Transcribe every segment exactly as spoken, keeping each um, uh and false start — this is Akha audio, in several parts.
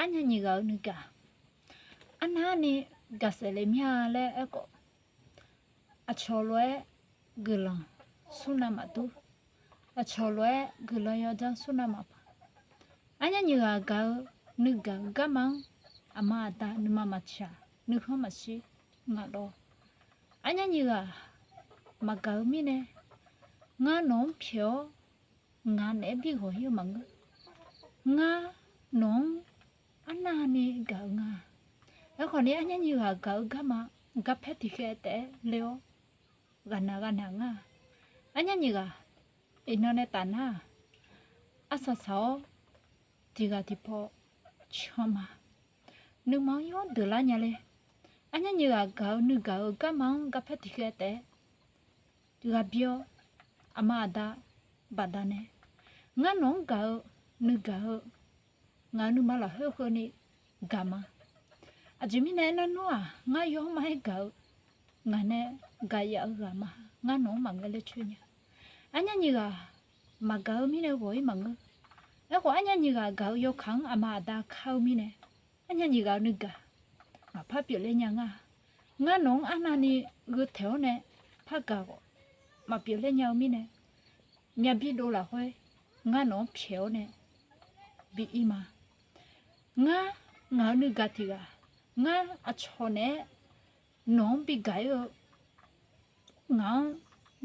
Arnyaf nyiq ghaq-eu nuigaq, arnavni gaqsaef le mir-a laer aerkhawf, aqcawq lof-aer guiqlanq smr navmaqdur, aqcawq lof-aer guiqlanq yawdzanr smr navmaqpaq. Arnyaf nyiq ghaq gaq-eu nuigaq-eu garma-anr aqma aqda nuima maqtsaq, nuikhanr maqshir nga lawr. Arnyaf nyiq ghaq maqgaq-eu mirnae, ngar nawq-anr pyaeq-awr ngaq naeq-aer bi ghawq-ir-eu maqngeur. Ngar nawq-anr arnavni gaq-eu nga. Aerkhawf ni arnyaf nyiq ghaq gaq-eu garma garpaer tiqkhaev taef-aer ler-awr ghaqnaq ghaqnaq nga. Arnyaf nyiq ghaq iqnan nae tafnar-aq, arsaq saq-awr tiq ghaq tiqpaw can ma. Nuima-anr yawr deuqlar nya le. Arnyaf nyiq ghaq gaq-eu nuigaq-eu garma-anr garpaer tiqkhaev taef-aer ghaq bi-awr, aqma aqda baqdanae, ngar nawq-anr gaq-eu nuigaq-eu ngaq-euq nuima lafkhoer keuvni gaq ma. Aqjeq mirnae aernar, nawr-aq ngar yawr mar-aer gaq-eu, ngaq nae gaqyaf-eu ghaq ma. Ngar nawq-anr maqngeur laer coer nya. Arnyaf nyiq ghaq maqgaq-eu mirnae ghawq-ir maqngeur. Aerkhawf, arnyaf nyiq ghaq gaq-eu yawkaq-anr aqma aqda kar-eu mirnae, arnyaf nyiq ghaq-eu nuigaq maqpar pyeufler nya nga. Ngar nawq-anr arnavni gheu taeq-awr nae par gaq khawf maqpyeufler nya-eu mirnae, myavbi dov lafkhoer ngar nawq-anr pyaeq-awr nae bi ir ma. Ngar, ngaq-euq nuigaq tiq ghaq, ngar aqcawq naeq-aer nawq-anr bi gaq-ir-eu, ngaq-anr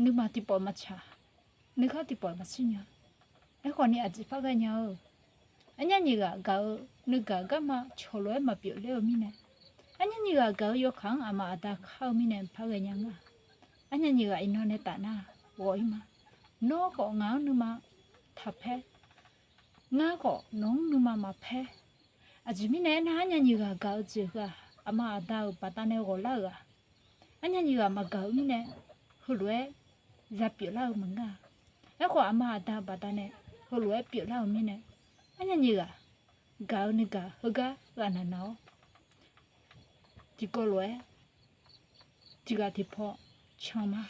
nuima tiqpawf maqtsaq, nuikhanr tiqpawf maqshir nya. Aerkhawf ni aqjeq par ghaenya-eu, arnyaf nyiq ghaq gaq-eu nuigaq-eu garma cawq lof-aer maqpyeufler-eu mirnae, arnyaf nyiq ghaq gaq-eu yawkaq-anr aqma aqda kar-eu mirnae par ghaenya nga. Arnyaf nyiq ghaq iqnan nae tafnar ghawq-ir ma. Nawr khawf ngaq-anr nuima taqpaer, ngar khawf nawq-anr nuima maqpaer. Aqjeq mirnae aernar, arnyaf nyiq ghaq gaq-eu jeq heu-aq, aqma aqda-euq baqdanae ghawqlar-euq-aq, arnyaf nyiq ghaq maqgaq-eu mirnae heulof-aer ya pyeuflar-eu maqngeur-a. Aerkhawf, aqma aqda baqdanae heulof-aer pyeuflar-eu mirnae, arnyaf nyiq ghaq gaq-eu nuigaq heugar ghaqnaq naq-awr, tiqkawv lof-aer tiq ghaq tiqpaw can ma.